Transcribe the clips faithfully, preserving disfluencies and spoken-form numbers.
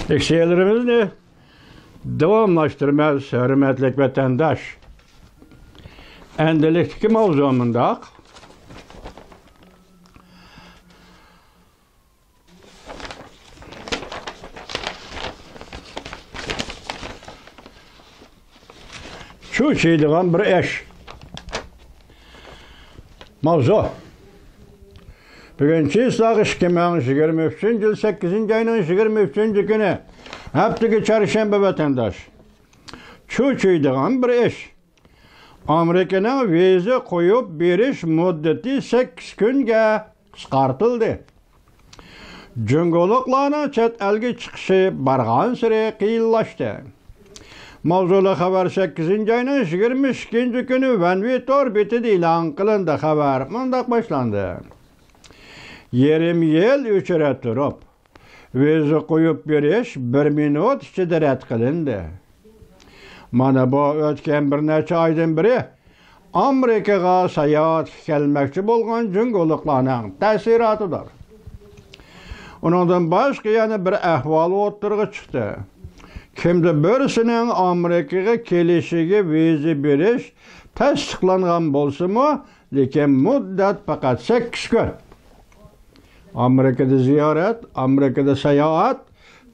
لېكسىيەلىرىمىزنى داۋاملاشتۇرىمىز، ھۆرمەتلىك ۋەتەنداش. ئەمدىلىكتىكى ماۋزۇ مۇنداق. چۈشىدىغان بىر ئىش. ماۋزۇ. بۈگۈن چىسلاغ ئىككى مىڭ يىگىرمە ئۈچىنچى يىل سەككىزىنچى ئاينىڭ يىگىرمە ئۈچىنچى كۈنى، ھەپتىكى چارشەنبە ۋەتەنداش. چۈشىدىغان بىر ئىش. ئامېرىكىنىڭ ۋىزا قويۇپ بېرىش مۇددىتى سەككىز كۈنگە قىسقارتىلدى. جۇڭگولۇقلارنىڭ چەت ئەلگە چىقىشى بارغانسېرى قىيىنلاشتى. ماۋزۇلۇق خەۋەر سەككىزىنچى ئاينىڭ يىگىرمە ئىككىنچى كۈنى ۋەنۋى تور بېتىدە ئېلان قىلىندى. خەۋەر مۇنداق باشلاندى. يېرىم يىل ئۆچۈرە تۇرۇپ، ۋىزا قويۇپ بېرىش بىر مىنۇت ئىچىدە رەت قىلىندى. مانا بۇ ئۆتكەن بىر نەچچە ئايدىن بېرى ئامېرىكىغا ساياھەتكە كەلمەكچى بولغان جۇڭگولۇقلارنىڭ تەسىراتىدۇر. ئۇنىڭدىن باشقا يەنە بىر ئەھۋال ئوتتۇرىغا چىقتى. كىمدۇر بىرسىنىڭ ئامېرىكىغا كېلىشىگە ۋىزا بېرىش تەستىقلانغان بولسىمۇ، لېكىن مۇددەت پەقەت سەككىز كۈن. ئامېرىكىدا زىيارەت، ئامېرىكىدا ساياھەت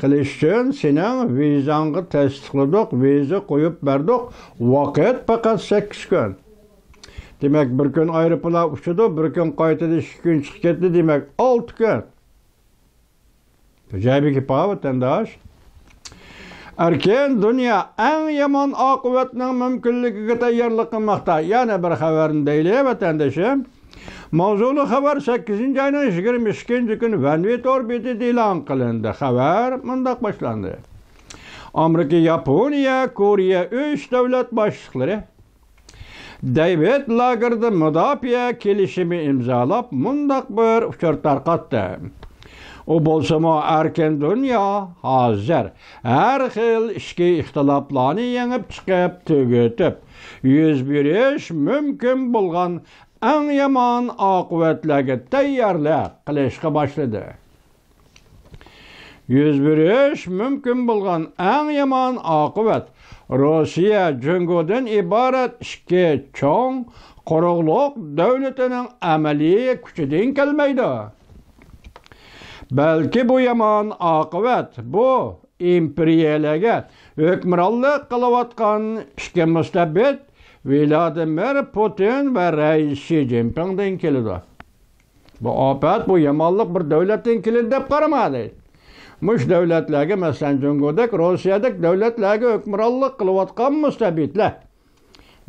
قىلىش ئۈچۈن سېنىڭ ۋىزاڭغا تەستىقلىدۇق، ۋىزا قويۇپ بەردۇق، ۋاقىت پەقەت سەككىز كۈن. دېمەك، بىر كۈن ئايروپىلان ئۇچىدۇ، بىر كۈن قايتىدىن ئىككى كۈن چىقىپ كەتتى، دېمەك، ئالتە كۈن. ئەجەبىي گەپ ۋەتەنداش. ئەركىن دۇنيا ئەڭ يامان ئاقىۋەتنىڭ مۇمكىنلىكىگە تەييارلىق قىلماقتا. يەنە بىر خەۋەرنى دەيلى، ۋەتەندىشىم. ماۋزۇلۇق خەۋەر سەككىزىنچى ئاينىڭ يىگىرمە ئىككىنچى كۈنى ۋەنۋى تور بېتىدە ئېلان قىلىندى. خەۋەر مۇنداق باشلاندى. ئامېرىكا، ياپونىيە، كورېيە ئۈچ دۆلەت باشلىقلىرى دېۋىد لاگېردا مۇداپىئە كېلىشىمى ئىمزالاپ، مۇنداق بىر ئۇچۇر تارقاتتى. ئۇ بولسىمۇ، ئەركىن دۇنيا ھازىر ھەر خىل ئىچكى ئىختىلاپلارنى يېڭىپ چىقىپ، تۈگىتىپ، يۈز بېرىش مۇمكىن بولغان ئەڭ يامان ئاقىۋەتلەرگە تەييارلىق قىلىشقا باشلىدى. يۈز بېرىش مۇمكىن بولغان ئەڭ يامان ئاقىۋەت روسىيە جۇڭگودىن ئىبارەت ئىككى چوڭ قۇرۇقلۇق دۆلىتىنىڭ ئەمەلىي كۈچىدىن كەلمەيدۇ. بەلكى بۇ يامان ئاقىۋەت بۇ ئىمپېرىيەلەرگە ھۆكۈمرانلىق قىلىۋاتقان ئىككى مۇستەبىت ۋلادىمىر پۇتىن ۋە رەئىس شى جىنپىڭدىن كېلىدۇ. بۇ ئاپەت، بۇ يامانلىق بىر دۆلەتتىن كېلىدۇ دەپ قارىماڭ. مۇشۇ دۆلەتلەرگە، مەسىلەن، جۇڭگودەك، روسىيەدەك دۆلەتلەرگە ھۆكۈمرانلىق قىلىۋاتقان مۇستەبىتلەر،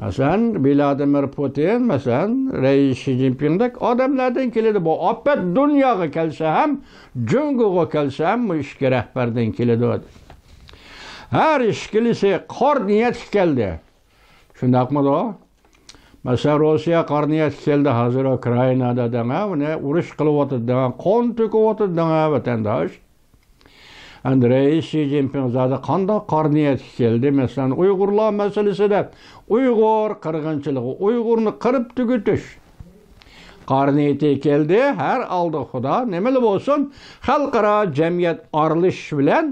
مەسىلەن، ۋلادىمىر پۇتىن، مەسىلەن، رەئىس شى جىنپىڭدەك ئادەملەردىن كېلىدۇ. بۇ ئاپەت دۇنياغا كەلسە ھەم، جۇڭگوغا كەلسە ھەم، بۇ ئىككى رەھبەردىن كېلىدۇ. ھەر ئىككىلىسى قارا نىيەتكە كەلدى. شۇنداقمىدۇ؟ مەسىلەن، روسىيە قارا نىيەتكە كەلدى، ھازىر ئۇكرائىنادا دەڭە، ئۇنى ئۇرۇش قىلىۋاتىدۇ دەڭە، قان تۆكۈۋاتىدۇ دەڭە، ۋەتەنداش. ئەمدى رەئىس شى جىنپىڭ زادى قانداق قارا نىيەتكە كەلدى؟ مەسىلەن، ئۇيغۇرلار مەسىلىسىدە ئۇيغۇر قىرغىنچىلىقى، ئۇيغۇرنى قىرىپ تۈگىتىش قارا نىيىتى كەلدى. ھەر ھالدا خۇدا نېمىلا بولسۇن، خەلقئارا جەمئىيەت ئارىلىشىش بىلەن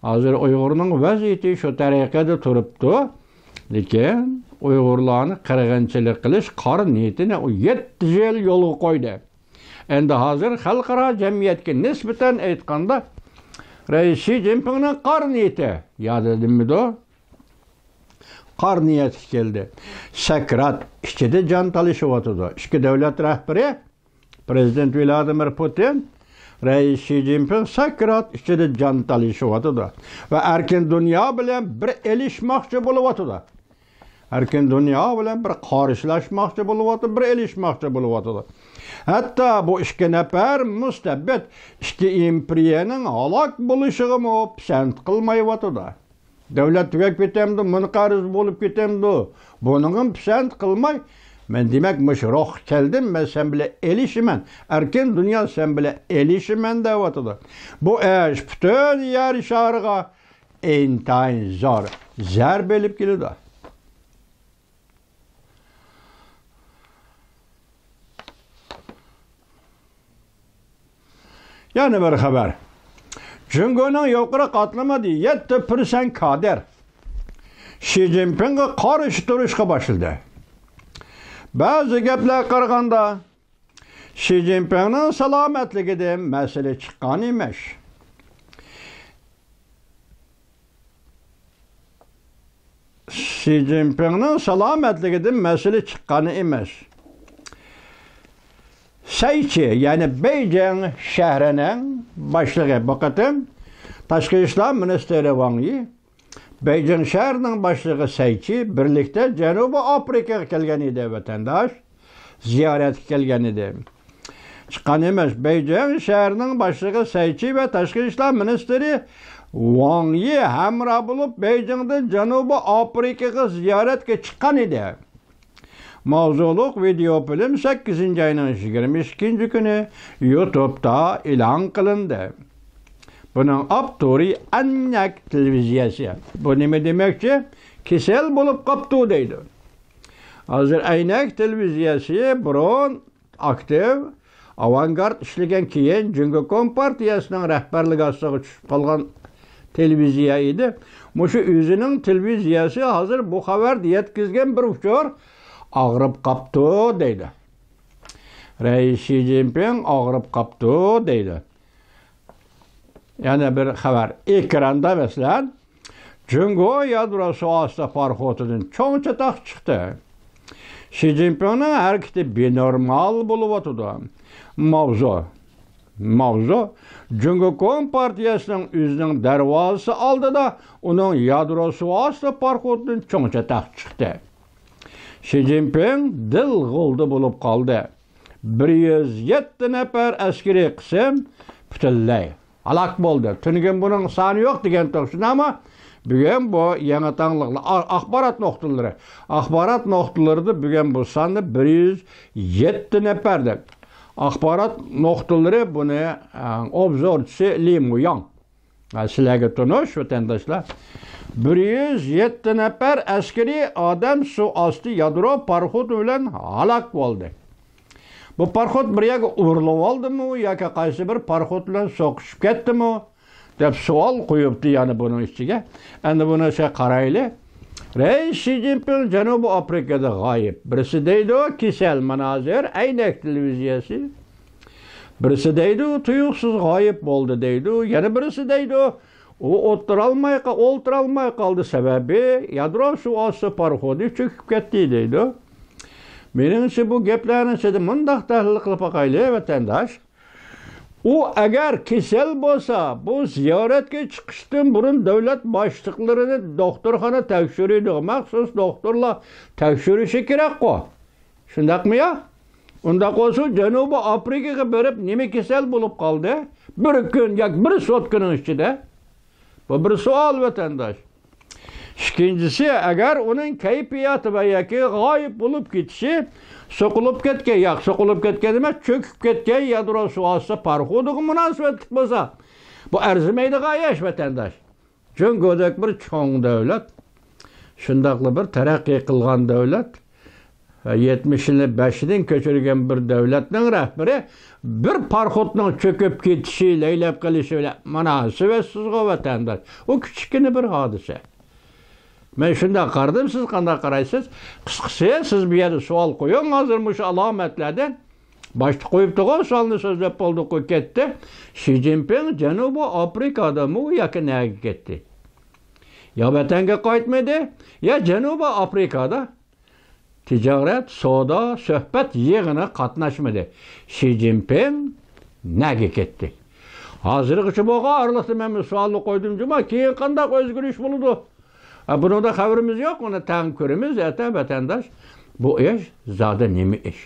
ھازىر ئۇيغۇرنىڭ ۋەزىيىتى شۇ تەرىقىدە تۇرۇپتۇ. لېكىن ئۇيغۇرلارنى قىرغىنچىلىق قىلىش قارا نىيىتىنى ئۇ يەتتە يىل يولغا قويدى. ئەمدى ھازىر خەلقئارا جەمئىيەتكە نىسبەتەن ئېيتقاندا، رەئىس شى جىنپىڭنىڭ قارا نىيىتى، ياد دېدىممىدۇ؟ قارا نىيەتكە كەلدى. سەكرات ئىچىدە جان تالىشىۋاتىدۇ. ئىككى دۆلەت رەھبىرى، پىرېزىدېنت ۋلادىمىر پۇتىن، رەئىس شى جىنپىڭ سەكرات ئىچىدە جان تالىشىۋاتىدۇ ۋە ئەركىن دۇنيا بىلەن بىر ئېلىشماقچى بولۇۋاتىدۇ. ئەركىن دۇنيا بىلەن بىر قارشىلاشماقچى بولۇۋاتىدۇ، بىر ئېلىشماقچى بولۇۋاتىدۇ. ھەتتا بۇ ئىككى نەپەر مۇستەبىت ئىككى ئىمپېرىيەنىڭ ھالاك بولۇشىغىمۇ پىسەنت قىلمايۋاتىدۇ. دۆلەت تۈگەپ كېتەمدۇ، مۇنقەرز بولۇپ كېتەمدۇ؟ بۇنىڭغىمۇ پىسەنت قىلماي، مەن دېمەك مۇشۇ روھقا كەلدىم، مەن سەن بىلەن ئېلىشىمەن، ئەركىن دۇنيا سەن بىلەن ئېلىشىمەن دەۋاتىدۇ. بۇ ئىش پۈتۈن يەر شارىغا ئىنتايىن زور زەربە ئېلىپ كېلىدۇ. يەنە بىر خەۋەر. جۇڭگونىڭ يۇقىرى قاتلىمىدا يەتتە پىرسەنت كادىر شى جىنپىڭغا قارشى تۇرۇشقا باشلىدى. بەزى گەپلەرگە قارىغاندا، شى جىنپىڭنىڭ سالامەتلىكىدە مەسىلە چىققان ئەمەس. شى جىنپىڭنىڭ سالامەتلىكىدىن مەسىلە چىققان ئەمەس. سەيچى، يەنى بېيجىڭ شەھىرىنىڭ باشلىقى، بۇ قېتىم تاشقى ئىشلار مىنىستىرى ۋاڭ يى، بېيجىڭ شەھىرىنىڭ باشلىقى سەيچى بىرلىكتە جەنۇبىي ئافرىقىغا كەلگەن ئىدى، ۋەتەنداش. زىيارەتكە كەلگەن ئىدى. چىققان ئەمەس، بېيجىڭ شەھىرىنىڭ باشلىقى سەيچى ۋە تاشقى ئىشلار مىنىستىرى ۋاڭ يى ھەمراھ بولۇپ، بېيجىڭدىن جەنۇبىي ئافرىقىغا زىيارەتكە چىققان ئىدى. ماۋزۇلۇق ۋىدېئو فىلىم سەككىزىنچى ئاينىڭ يىگىرمە ئىككىنچى كۈنى يۇتۇبتا ئېلان قىلىندى. بۇنىڭ ئاپتورى ئەينەك تېلېۋىزىيەسى. بۇ نېمە دېمەكچى؟ كېسەل بولۇپ قاپتۇ دەيدۇ. ھازىر ئەينەك تېلېۋىزىيەسى بۇرۇن ئاكتىپ، ئاۋانگارت ئىشلىگەن، كېيىن جۇڭگو كومپارتىيەسىنىڭ رەھبەرلىكى ئاستىغا چۈشۈپ قالغان تېلېۋىزىيە ئىدى. مۇشۇ ئۆزىنىڭ تېلېۋىزىيەسى ھازىر بۇ خەۋەردە يەتكۈزگەن بىر ئۇچۇر، «ئاغرىپ قاپتۇ» دەيدۇ. رەئىس شى جىنپىڭ ئاغرىپ قاپتۇ دەيدۇ. يەنە بىر خەۋەر. ئېكراندا، مەسىلەن، جۇڭگو يادرو سۇ ئاستى پاراخوتىدىن چوڭ چاتاق چىقتى. شى جىنپىڭنىڭ ھەرىكىتى بىنورمال بولۇۋاتىدۇ. ماۋزۇ. ماۋزۇ. جۇڭگو كومپارتىيەسىنىڭ ئۆزىنىڭ دەرۋازىسى ئالدىدا ئۇنىڭ يادرو سۇ ئاستى پاراخوتىدىن چوڭ چاتاق چىقتى. شى جىنپىڭ دىل غۇلدى بولۇپ قالدى. بىر يۈز يەتتە نەپەر ئەسكىرىي قىسىم پۈتۈنلەي ھالاك بولدى. تۈنۈگۈن بۇنىڭ سانى يوق دېگەنتۇق، شۇنداقمۇ؟ بۈگۈن بۇ يېڭى تاڭلىقلار، ئا-، ئاخبارات نۇقتىلىرى. ئاخبارات نۇقتىلىرىدا بۈگۈن بۇ ساننى بىر يۈز يەتتە نەپەر دەپ. ئاخبارات نۇقتىلىرى بۇنى، ئە، ئوبزورچىسى لى مۇياڭ. ھە، سىلەرگە تونۇش، ۋەتەنداشلار. بىر يۈز يەتتە نەپەر ئەسكىرىي ئادەم سۇ ئاستى يادرو پاراخوتى بىلەن ھالاك بولدى. بۇ پاراخوت بىر يەرگە ئۇرۇلۇۋالدىمۇ ياكى قايسى بىر پاراخوت بىلەن سوقۇشۇپ كەتتىمۇ دەپ سوئال قويۇپتۇ يەنە بۇنىڭ ئىچىگە. ئەمدى بۇنى شۇ قارايلى. رەئىس شى جىنپىڭ جەنۇبىي ئافرىقىدا غايىب. بىرسى دەيدۇ، كېسەل، مانا ھازىر ئەينەك تېلېۋىزىيەسى. بىرسى دەيدۇ، تۇيۇقسىز غايىب بولدى دەيدۇ. يەنە بىرسى دەيدۇ، ئۇ ئولتۇرالماي قا-، ئولتۇرالماي قالدى، سەۋەبى يادرو سۇ ئاستى پاراخوتى چۆكۈپ كەتتى دەيدۇ. مېنىڭچە بۇ گەپلەرنىڭ ئىچىدە مۇنداق تەھلىل قىلىپ باقايلى، ۋەتەنداش. ئۇ ئەگەر كېسەل بولسا، بۇ زىيارەتكە چىقىشتىن بۇرۇن دۆلەت باشلىقلىرىنى دوختۇرخانا تەكشۈرىدۇ، مەخسۇس دوختۇرلار تەكشۈرۈشى كېرەكقۇ. شۇنداقمۇ يا؟ ئۇنداق بولسا، جەنۇبىي ئافرىقىغا بېرىپ نېمە كېسەل بولۇپ قالدى؟ بىر كۈن ياكى بىر سوتكىنىڭ ئىچىدە. بۇ بىر سوئال، ۋەتەنداش. ئىككىنچىسى، ئەگەر ئۇنىڭ كەيپىياتى ۋە ياكى غايىب بولۇپ كېتىشى سوقۇلۇپ كەتكەن، ياق، سوقۇلۇپ كەتكەن ئەمەس، چۆكۈپ كەتكەن يادرو سۇ ئاستى پاراخوتىغا مۇناسىۋەتلىك بولسا، بۇ ئەرزىمەيدىغان ئىش، ۋەتەنداش. جۇڭگودەك بىر چوڭ دۆلەت، شۇنداقلا بىر تەرەققىي قىلغان دۆلەت، يەتمىش يىلنى بېشىدىن كۆچۈرگەن بىر دۆلەتنىڭ رەھبىرى بىر پاراخوتنىڭ چۆكۈپ كېتىشى، لەيلەپ قېلىشى بىلەن مۇناسىۋەتسىزغۇ، ۋەتەنداش. ئۇ كىچىككىنە بىر ھادىسە. مەن شۇنداق قارىدىم، سىز قانداق قارايسىز؟ قىسقىسى، سىز بۇ يەردە سوئال قويۇڭ، ھازىر مۇشۇ ئالامەتلەردىن. باشتا قويۇپتىغۇ، سوئالنى سۆزلەپ بولدۇققۇ، كەتتى. شى جىنپىڭ جەنۇبىي ئافرىقادىمۇ ياكى نەگە كەتتى؟ يا ۋەتەنگە قايتمىدى، يا جەنۇبىي ئافرىقادا تىجارەت، سودا، سۆھبەت يىغىنىغا قاتناشمىدى. شى جىنپىڭ نەگە كەتتى؟ ھازىرغىچە بولغان ئارىلىقتا مەن بۇ سوئالنى قويدۇم جۇما، كېيىن قانداق ئۆزگىرىش بولىدۇ؟ ئە، بۇنىڭدا خەۋىرىمىز يوق، ئۇنى تەڭ كۆرىمىز، ئەتە ۋەتەنداش. بۇ ئىش زادى نېمە ئىش؟